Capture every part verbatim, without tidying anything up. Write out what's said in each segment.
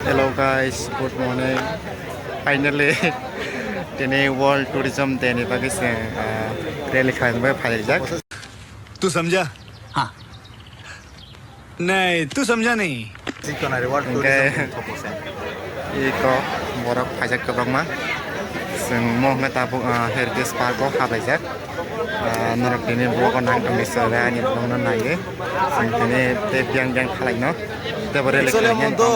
Hello guys, good morning. Finally, tini World Tourism Day ni bagwi se, ah, rally khlaina bagwi phailaijak. तू समझा? हाँ। नहीं, तू समझा नहीं। Hingke iko borok phaijak kwbangma. Chwng mo hwnkhai tabuk, ah, Heritage Park o hablaijak. Ah, norok tini vlog o nang tongwi chwrai ani vlog no naiwi. Chwng tini tei biyang biyang khalaino. Tei bo rally khlaina tongkho.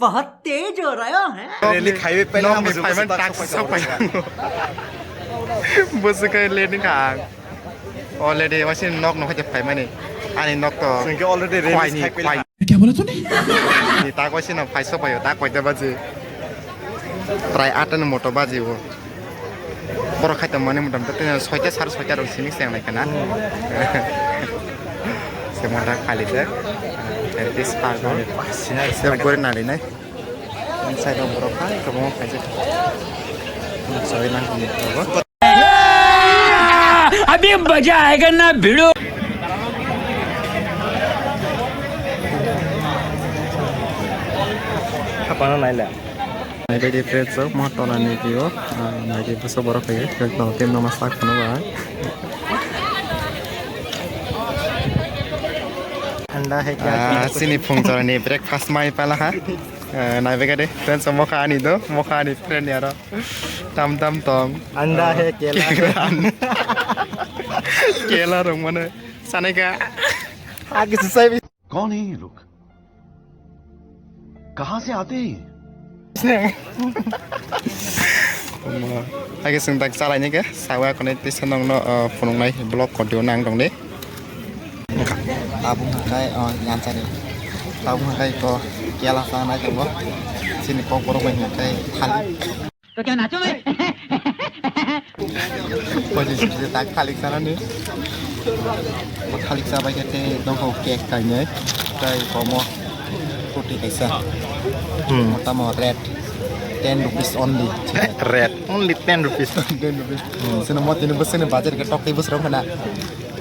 बहुत तेज हो रहा है। Rally khaiwi pele nokni phaimani tak sok pai. Bwswk khe late wngkha ang. Already waisini nok no khaite phaimani. Ani nok to. Chwng khe already rally khwai ni, khai pele khwai. Kya bola tune? Ni tak waisino phai sok paio, tak koita baji. Prai atta ni moto baji o. Borok khai tongmani motamoti tei soita sar soita rok simi se wnglai khna. Se moda khali de. This park o. Se gori nari nai. Side o borok khai kwbangma khaijak. Soi nang khe borok. अभी मजा आएगा ना भिड़ो। Khapana naila. Naibaidi friends rok, mo tola ni view, ah, naidi bwsa borok kaiye, friends rok, team no ma sak phano ba. Thanda hai kya? Ah, chini phung chora ni breakfast mai pala ha. Ah, naibaidi friends rok, mokha ani do, mokha ani friend yaro. Tam tam tong. Anda hai kela. Kela rong mane. Sanai ka. Agi susai. कौन है ये लोग? कहाँ से आते हैं ये? Agi chwng tak chalai ni khe sawa konai tisa nong no, uh, phunuk nai vlog continue nang tong di. Tabuk hakai, uh, yan chari. Tabuk hakai ko kela sa nai tabo. Sini kok borok bai hakai thali. तो क्या नाचो मैं? Pojis tak thalik sana ni. Thalik sa bai kete dong ho cake kai ne. Kai komo. Kuti kaisa. Hmm. Tamo red. Ten rupees only. Red. Only ten rupees. Ten rupees. Hmm. Sino mo tini bus ni bajar ke tok tei bus rom na.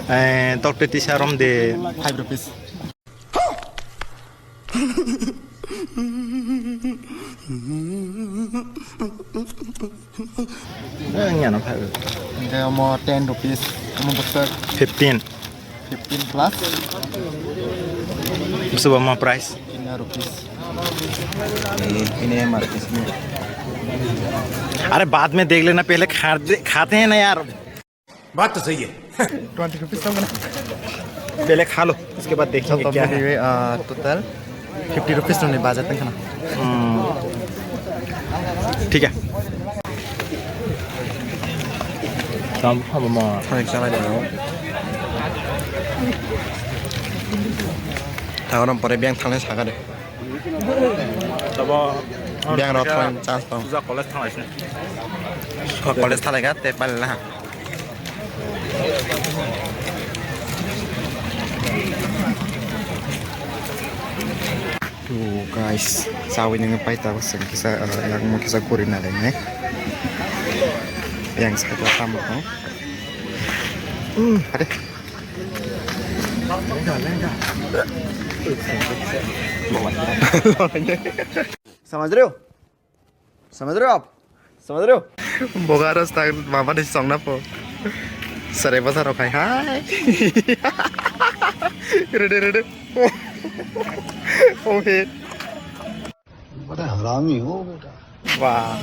Eh, tok tei tisa rom de. Five rupees. Eh, ngano phai. Hingke omo ten rupees, omo bwswk fifteen. Fifteen plus. Bwswk omo price? Fifteen rupees. Eh, ini M R P sini. अरे बाद में देख लेना, पहले खा, खाते हैं ना यार। बात तो सही है। Twenty rupees tong kana. पहले खा लो, उसके बाद देखेंगे क्या है। Total fifty rupees tong ni budget tong kana. Hmm. ठीक है। Tam hamo ma. Thai chalai dong. Thagorom pore biyang thangnai saka de. Tabo biyang rok thang chance tong. Puja college thanglai sini. College thalai ga te pal na. To guys, sawi nang pai ta sing kisa, uh, yang mo kisa kuri na le ne. Yang sa ta mo. Hmm, ade. समझ रहे हो? समझ रहे हो आप? समझ रहे हो? Boga rasta mama ni song na po. Sare basa rok hai hai. Rede rede. Oh he. बड़ा हरामी हो बेटा। Wah.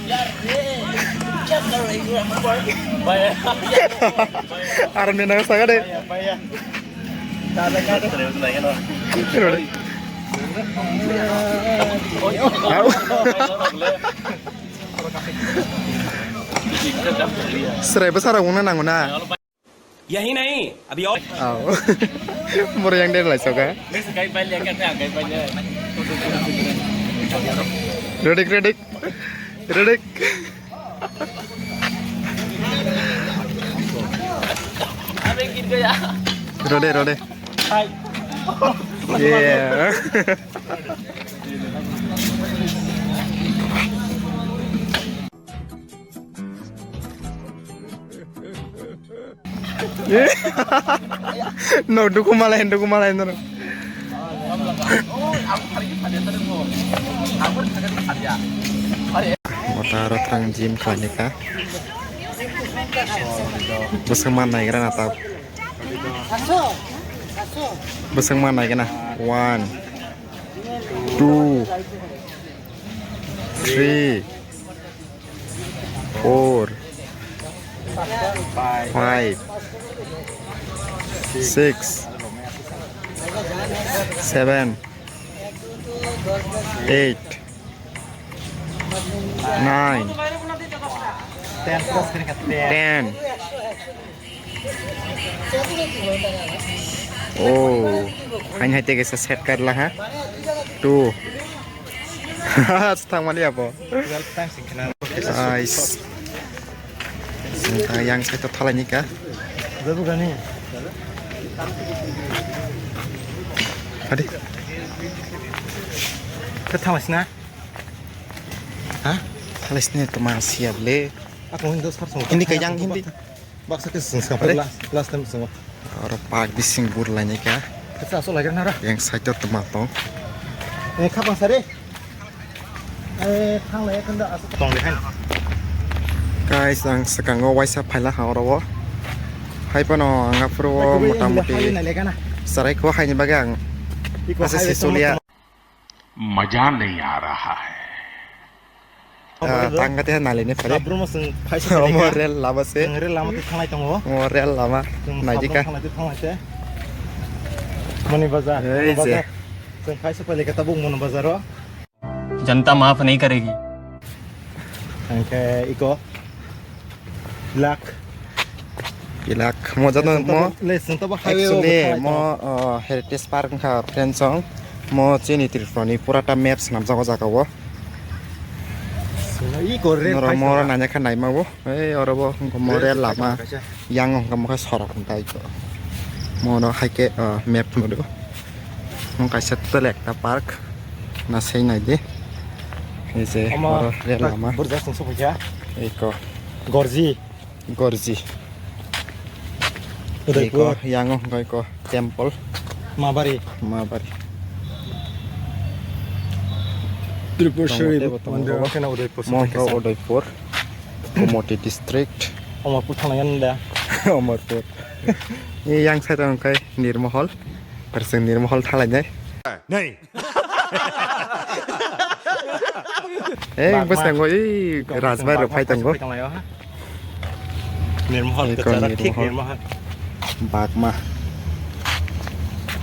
Army nang saka de. Rede. Au. Sere bwsarok wngna nango na? यही नहीं, अभी और। Au. Boro yang der lai soka. Ready, ready. Ready. Ready, ready. Yeah. No, duku malai, duku malai, no. Mota aro thang gym khlaini kha. Bwswk man naigra na ta. Bwswk man naigra na. One, two, three, four, five, six, seven, eight, nine, ten. Oh, hain hai tege sa set kar la ha. Two. Thang mali abo. Twelve times in kena. Nice. Yang sai to thalai ni ka. Babu gani. Hadi. Ka thamas na. Ha? Thalai sini to ma siap le. Aku Hindi sar sama. Hindi ka yang Hindi. Baksa ke sing sing. Are? Last, last time sing. Oro park bising bur lainai ka. Kasa aso lagi nara. Yang side to toma tong. Eh, khapang sari. Eh, thang lai kan da aso tong le kan. Guys, ang sekango waisa phaila ha oro o. Hai pano ang aphuru o motamoti. Sarai kho haini bagwi ang. Iko asa highway sisulia. मजा नहीं आ रहा है। Ah, tang kate nalini phare. Sabrum sing phaisa. Omo rel lama se. Rel lama tu thanglai tongo. Omo rel lama. Naidi ka. Thanglai tu thanglai te. Moni bazar. Ei je. Sing phaisa pale kata bung Moni bazar o. जनता माफ नहीं करेगी। Angke iko. Pilak. Pilak. Mo jano mo. Le sing to ba highway o actually mo, uh, Heritage Park wngkha friends song. Mo chini Tripura ni pura ta map swnamjago jaga o. Iko rel. Noro mo nanya kha naima bo. Ei oro bo wngkha mo rel lama. Yang wngkha mo kha sorok wngkha iko. Mo no hai khe, uh, map nudo. Mo kaisa tel ekta park. Na sei nai di. Ei je oro rel lama. Burja sung sung ya. Iko. Gorji. Gorji. Udaipur. Iko, yango hwnkha iko temple. Mabari. Mabari. Tripureshwari mandir. Udaipur. Mo hwnkha Udaipur. Gomoti district. Amarpur thangna yan da. Amarpur. Ni yang side hwnkha Nirmohol. Perseng Nirmohol thalai nai. Nei. Eh, bwskango ei Rajbai rok phai tongo. Nirmohol. Eko kwcharo thik Nirmohol. Nirmohol. Bagma.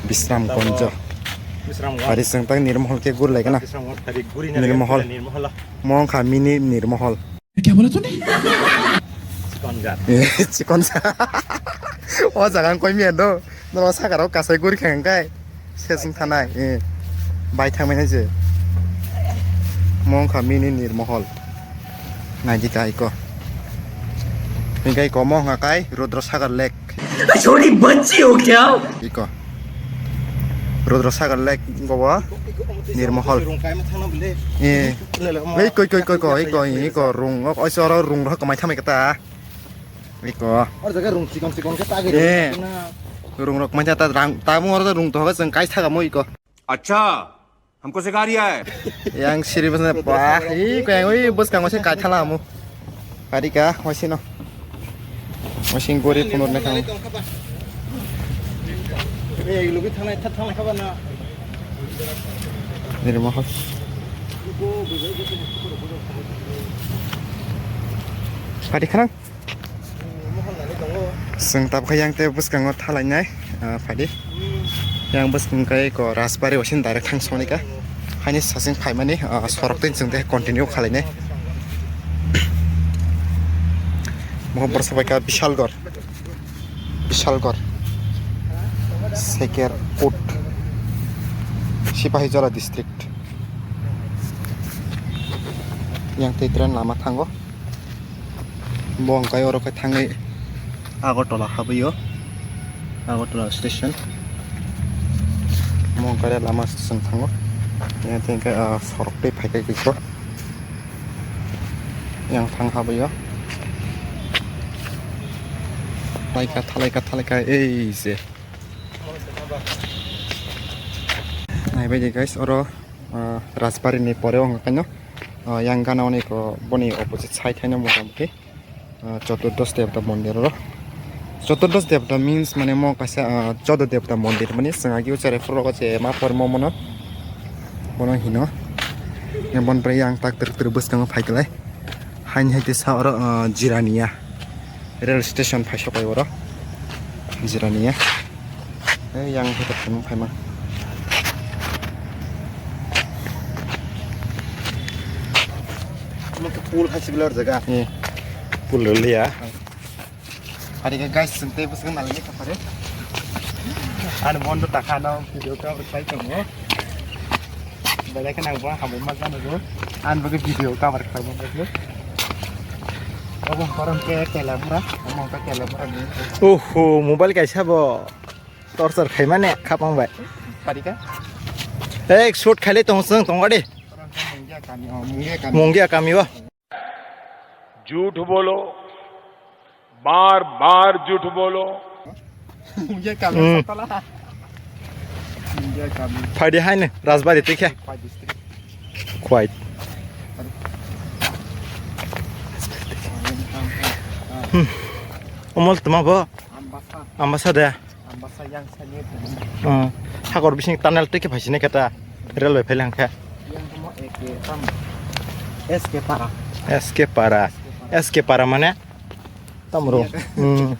Bisramganj. Bisramganj. Ari sengtang Nirmohol ke gur lai kana. Bisramganj tari guri na Nirmohol. Nirmohol. Mo wngkha mini Nirmohol. Kya bola tune? Chikonjak. Eh, Chikonjak. O jaga ang koi miya do. Noro saka rok kasai guri kha hwnkhe. Sesung thanai. Eh. Bai thangmani je. Mo wngkha mini Nirmohol. Naidi ka iko. Hingkai iko mo wngkha kai Rudra Sagar Lake. छोटी बच्ची हो क्या? Iko. Rudra Sagar Lake gobo Nirmohol. Eh. Wei koi koi koi koi koi iko rung ok oiso oro rung rok kwmai thamai kata. Iko. Or jaga rung chikon chikon khe tagwi. Eh. Rung rok kwmai ta ta rung ta mo oro rung to hoga chwng kai thaga mo iko. Acha. Hamko sikha riya hai. Yang siri bwsna ba, i kaya ui bwskango se kaithala amu. Parika, hoisino. Hoising gori punur ne kang. Eh, lubi thanai, tha thanai khaba na. Nirmohol. Padi kharang. Chwng tabukha yang tei bwskango thalainai, ah, phaidi. Yang bwskang kai ko Rajbari wasin direct thang soni ka. Haini sasing phaimani, ah, sorok tei chwng tei continue khalainai. Mo borsa bai ka Bishalgarh. Bishalgarh. Seker Put. Sipahijola district. Yang tei train lama thango. Bo hwnkhe oro khe thangwi Agartala habwi-o, Agartala station. Bo hwnkhe lama station thango. Yang tei hwnkhe, ah, sorok tei phaikai kisa. Yang thang habwi-o. Thalaika, thalaika, thalaika, ei se. Naibaidi guys, oro Ah, Rajbari ni pore wngkha kaino, ah, yang gana oni ko boni opposite side haino motamoti, ah, Chaturdash Devta mondir oro. Chaturdash Devta means mane mo kaisa, ah, Chodo Devta mondir mani chwng agi uchare phuru rogo je ma pormo mono bono hino. Yang bon bre yang tak ter ter bwskango phai klai. Haini hai te sa oro, ah, Jirania rail station phai sokai oro. Jirania. Eh, yang hebat kamu phaima. Kamu ke pool hai sebelah jaga. Eh. Pool dulu ya. Hari ke guys, sente bus kan lagi kapare. Anu mondo takana video ka berkai kamu. Belai kheno ang bo hambai ma jano bo. Ang bo video cover khlaima bagwi. Obo korom ke telamura, omo ke telamura ni. Oho, mobile kaisa bo torchar khaimani khapang bai. Parika? Ek shoot khaile tong sung tong gadi. Korom ke Mungia kami, oh, Mungia kami. Mungia kami o. झूठ बोलो, बार बार झूठ बोलो। Mungia kami Hmm. Satala. Mungia kami. Phaidi haino Rajbari tikhe. Khwai district. Khwai. Hmm. Omol tuma bo. Ambasa. Ambasa de. Ambasa yang sani. Hmm. Hakor bising tunnel tikhe phaisini kata. Railway phai langkha. Yang tuma eke tam. S K Para. S K Para. S K Para mane? Tamro. Hmm.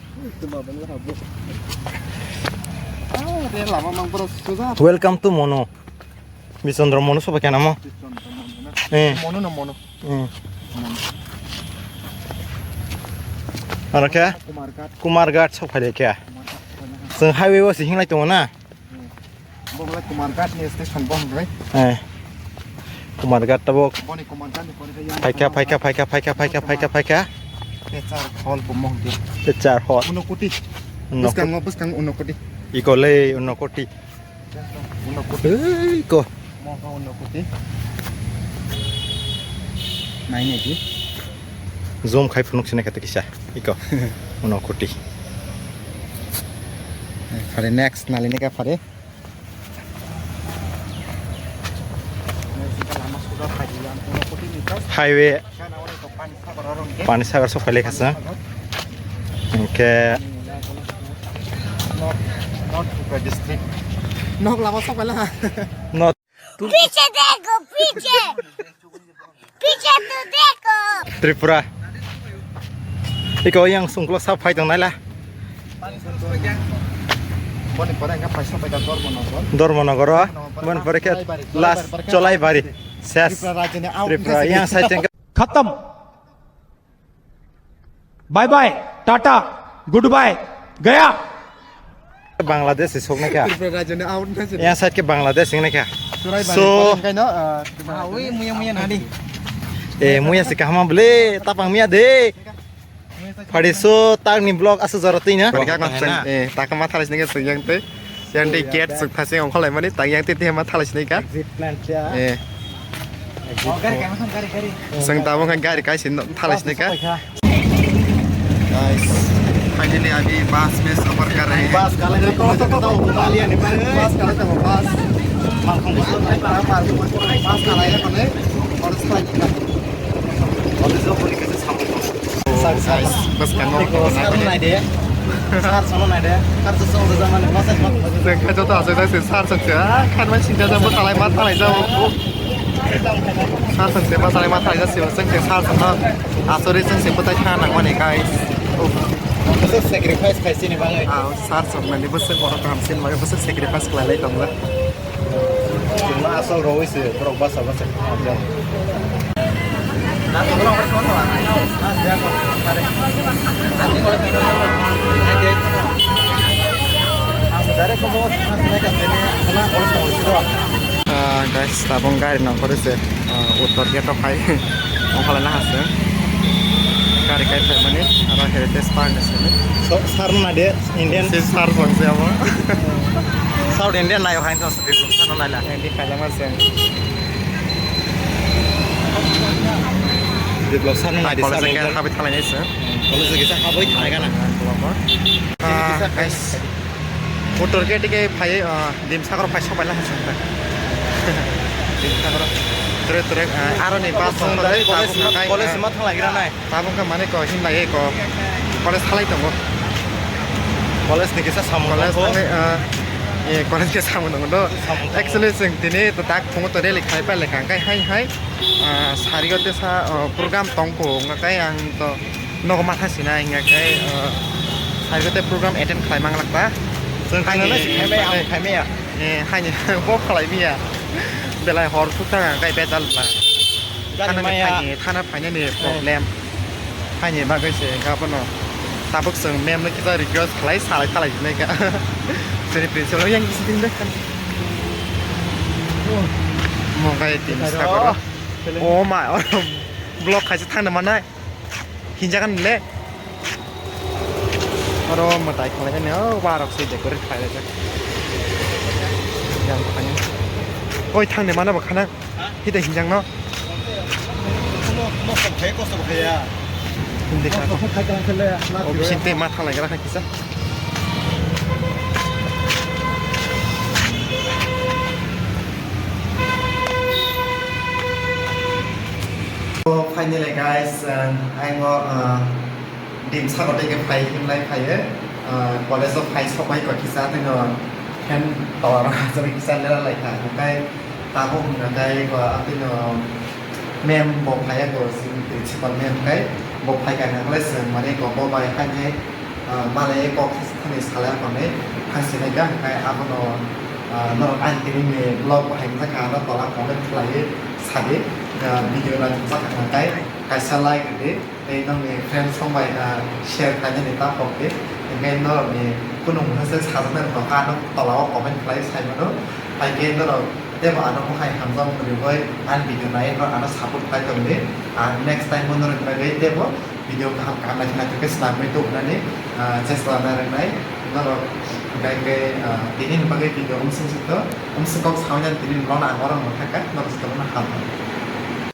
Welcome to Mono. Bisondro Mono soba kena mo? Eh. Mono na Mono. Hmm. Aro khe? Kumarghat. Kumarghat sok phai khe. Kumarghat. Chwng highway o se hinglai tongo na? Bo hwnlai Kumarghat ni station bo hwnlai. Eh. Kumarghat tabuk. Boni Kumarghat ni pore khe yang Phaikha, phaikha, phaikha, phaikha, phaikha, phaikha, phaikha. Teacher hall bo mohdi. Teacher hall. Unokoti. Unokoti. Bwskango, bwskang Unokoti. Iko le Unokoti. Unokoti. Ei ko. Mohga Unokoti. Nai nai di. Zoom khai phunuk sini kata kisa. Iko. Unokoti. Phare next nalini ka phare. Highway. Panisagar sok phai lai kha chwng. Hwnkhe. North, North Tripura district. Nok lama sok phai lai kha. North. पीछे देखो, पीछे। पीछे तो देखो। Tripura. Iko yang sungklo sa phai tong naila. Boni pore engkha paisa paita Dharmanagar. Dharmanagar o. Boni pore khe last Cholaibari. Ses. Tripura rajyani out. Tripura yang side tengka. खत्म। Bye bye, tata, good bye, गया। Bangladesh se sok naikha. Tripura rajyani out na se. Yang side ke Bangladesh sing naikha. Cholaibari. So, pore engkha no, ah, Awi muya muya nadi. Eh, muya se kahama bole, tapang miya de. Pari so, tak ni vlog asa jora twi na. Pari ka kon sen, eh, tak ma thalis ni ke sen yang te. Yang te gate suk thase ong kholai mani, tak yang te te ma thalis ni ka. Exit plan cha. Eh. Exit. Oh, gari ka, gari, gari. Sang tabung kan gari kai sin thalis ni ka. Guys, finally abhi bus mein safar kar rahe hain. Bus kala ni ko to to to kali ani bus. Bus kala to bus. Bus kala ya kone. Aur usko aur isko puri kaise samung. Sar, sar. Guys, bus kano. Sar nai de. Sar sono nai de. Sar sono de zaman bus. Kha joto asai sai sar sak se. Ah, khan mai sinta jabo talai ma talai jabo. Sar song se basalai ma thaijak se, song se sar song no asuri song se bwtai kha nang mani, guys. Uff. Bwswk sacrifice khai chini bagwi. Ah, sar song mani bwswk borok kaham chini bagwi bwswk sacrifice khlai lai tongo. Chwngno asol rwui se borok basa basa khamjak. Ah, guys, tabung gari nongkhor se, ah, uttor gate o phai. Ongkhala na hase. Gari kai phai mani, aro Heritage Park ni simi. So, sar na de, Indian. Se sar bang se abo. South Indian nayo hain to se, sar na la. Hindi kala ma se. Develop sar na de, College South ke Indian. Habit khalai nai se. College ke sa haboi khalai gana. Ah, guys. Motor ke tike phai, ah, Dimsakor phai sopai la hasang ta. Tere tere, ah, aroni bus tongma dai, college tabuk ma, kai, college ah, ma thang lai gra nai. Tabuk ka mane ko hin lai ko college halai tongo. College ni kisa samung college tongo. Thangwi, ah, eh, college ke samung tongo do. Samung tongo. Actually, chwng tini to tak phungo to rally khai pai lekha, kai hai hai, ah, sari o tesa, ah, program tongko, nga kai ang to nogo matha sina, nga kai, ah, sari o te program attend khlai mang lakha. Chwng hai khaina ni, si khai maya, hai, ang khai maya. Eh, haini bo khalai miya. Belai hor thuk thang ang kai betal bla. Gari thana maya. Phaini, thana phainani problem. Haini bagwi se ga bono. Tabuk chwng mem no kita request khalai salai thalai jinai ka. Sini principal yang kisi ding deh. Mo kai tin. Ayo. Sakoro. Oh my, block khaisa thangna manai. Hinjagan le. Oro mwtai khlaikani, o warok se decorate khlaijak. Yang thani. Oi, thangni mano bo khana. Hita hinjak no. Hindi ka. O bising te ma thalai gra kisa. So, finally guys, um, ang o, uh, dim sago tei khe phai himlai phaiyo, uh, college o phai sokbai kok kisa tei no fan tola rok aswk kisa lera lai kha, hwnkhe tabuk hwnkhe ko atwino ma'am bo phaiya ko, principal ma'am kai bo phai kha hwnkhe chwng mane ko bo bai haini Ah, malai kok thani salai aphano thang sinai ka, hwnkhe abono, ah, norok ani tini ni vlog bo hai wngkha, ano tola comment khlaiwi sadi, ah, video nai thumsa kha hwnkhe kaisa like rwdi, tei nokni friends rok bai, ah, share khlainani ta kokdi, hwnkhe norokni kunu mungsa se sajaknai rok tongkha, ano tola o comment khlaiwi sai mano, hai khe norok teibo ano bwkhai hamjak rwui ani video nai norok ano support khlai tongdi, ah, next time o norokni bagwi teibo video kaham kaham naithok naithok khe swnamwi tubunani, ah, chesta lanai rwnai norok. Hwnkhe, ah, tini ni bagwi video umsung sito, umsung kok sawi nani tini ni vlog no ang oro no thangkha, norok jotono no hamkha.